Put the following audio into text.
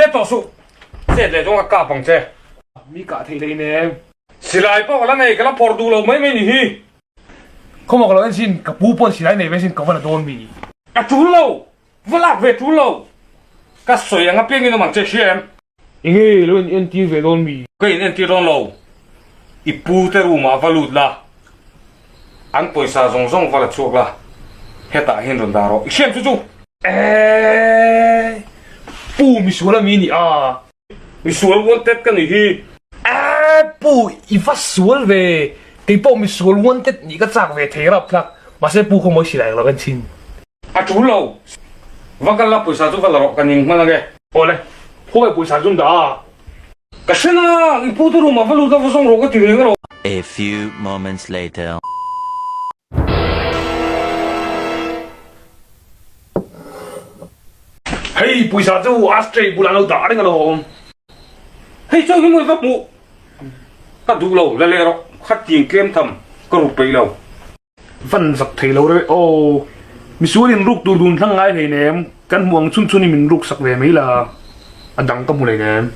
Chet tawh suh. Chet leh chuan ka kap ang che. Mi kah theih hlei nem. Silai pawh ka la nei, ka la phawrh duh lo mai mai ni hi. Khawmah ka lo en sin, ka pu pawn silai nei ve sin ka va la dawn mi. A tul lo, va lak ve tul lo. Ka sawi ang apiangin awm ang che hria em? Enge lo in entir ve dawn mi? Ka in entir dawn lo, i pu te room ah va lut la, an pawisa zawng zawng va la chhuak la, hetah hian rawn dah rawh, i hriam chu chu. Eeii pu misual ami ni a. Misual wanted ka nih hi. Eeii pu i va sual ve, keipawh misual wanted nih ka chak ve thei rapthlak, mahse pu khaw mawi silai ang lo en chhin. A tul lo, va kal la pawisa chu va la rawh ka ning hman ange. Awle, khawngaih pawisa chu an dah a. Ka hre na, i pu te room ah va lut a va zawng rawh ka ti reng rawh. A few moments later. Hei pawisa chu ashtray bulah an lo dah reng alawm. Hei chuan hi mawi va hmuh ka duh lo la leh rawh khatin tlem tham ka ruk peih lo. Van zak thei lo reuh aw. Misual in ruk tur dun hlang ngai hleinem kan hmuh ang chhun chhun in min ruk sak ve mai la a dang ka hmu hleinem.